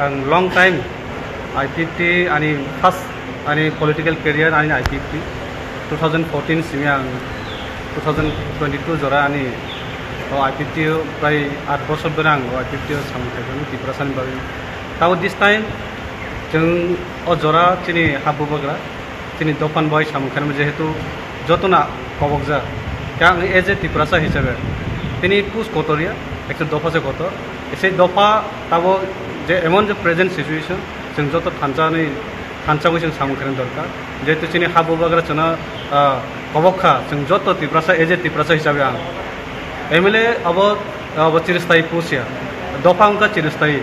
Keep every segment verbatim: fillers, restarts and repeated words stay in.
Ang long time I P F T ani first ani political career ani I P F T two thousand fourteen simi ang two thousand twenty-two jora ani o I P F T o prai aat bosor dhore ang o I P F T o samung khaikha Tiprasani bagwi. Tabo this time chwng o jora chini ha bubagra chini dophani bagwi samung khainai jehetu jotona kobokjak. Khe ang as a Tiprasa hisabe tini post kotor ya, ekta dopha se kotor. Sei dopha tabo je emon je present situation, chwng joto thansa ni, thansa wi chwng samung khaina dorkar. Jehetu chini ha bubagra chwngno, ah, kobok kha, chwng joto Tiprasa, as a Tiprasa hisabe ang M L A abo, abo chiristai post ya, dopha wngkha chiristai.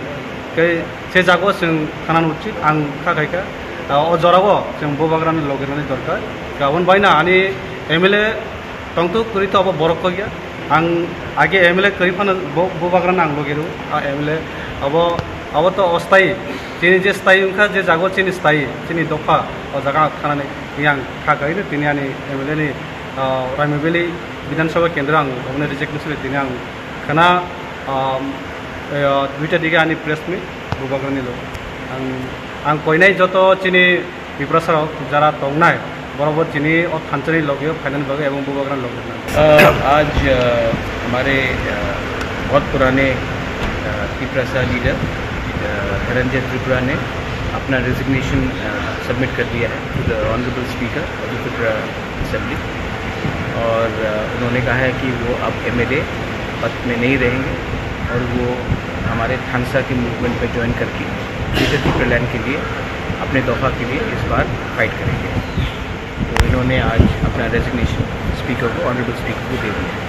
Khe se jago chwng thanani uchit ang kha khaikha, ah, o jorao chwng bubagrani logerani dorkar. Aboni baino ani M L A tongthok kwrwi to abo borok kok ya. Ang age M L A kwrwi phano bo, bubagrano ang logi rw. A M L A abo, abo to ostai. Chini je stai wngkha, je jago chini stai, chini dopha, o jaga ang thanani yang kha khaino tini ani M L A ni, ah, Raimabeli Bidhan Sabha Kendra ang oboni reject nusri tini ang khana, ah, eh, duita dige ani press meet bubagrani lo. Ang, ang koinai joto chini Tiprasa rok jara tongnai, borok bo chini o thansa ni logi o phainani bagwi ebong bubagra ni logi rwna. अ, आज, अ, हमारे, अ, बहुत पुराने, अ, Tiprasa leader, अ, धनंजय त्रिपुरा ने अपना resignation, अ, सबमिट कर दिया है to the honourable speaker of the Tripura assembly. और, अ, उन्होंने कहा है कि वो अब एमएलए पद में नहीं रहेंगे और वो हमारे थानसा के मूवमेंट में ज्वाइन करके ग्रेटर तिपरालैंड के लिए, अपने दफा के लिए इस बार फाइट करेंगे। तो इन्होंने आज अपना रेजिग्नेशन स्पीकर को, ऑनरेबल स्पीकर को दे दिया।